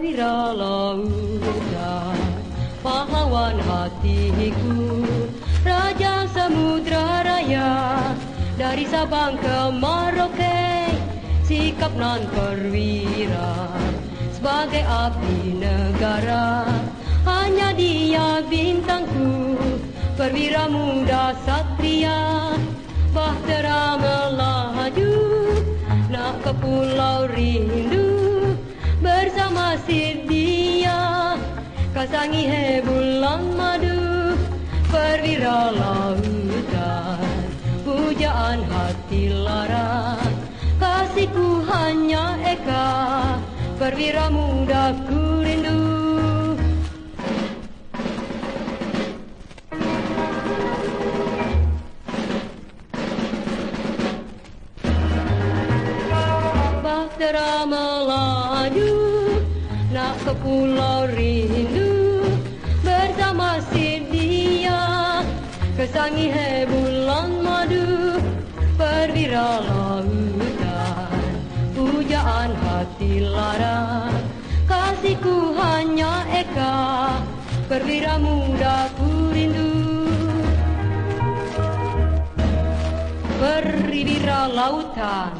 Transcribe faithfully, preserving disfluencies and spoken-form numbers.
Perwira lautan, pahlawan hatiku, Raja Samudra Raya, dari Sabang ke Merauke, sikap nan perwira, sebagai abdi negara, hanya dia bintangku, perwira muda satria, bahtera Melaju, nak ke Pulau Rindu, bersama si dia, ka Sangihe Bulan Madu, perwira lautan, pujaan hati laras, kasihku hanya Eka, perwira mudaku rindu. Bahtera Melaju, nak ke Pulau Rindu, bersama si dia, ke Sangihe Bulan Madu, perwira lautan, pujaan hati laras, kasihku hanya Eka, perwira mudaku rindu. Perwira lautan,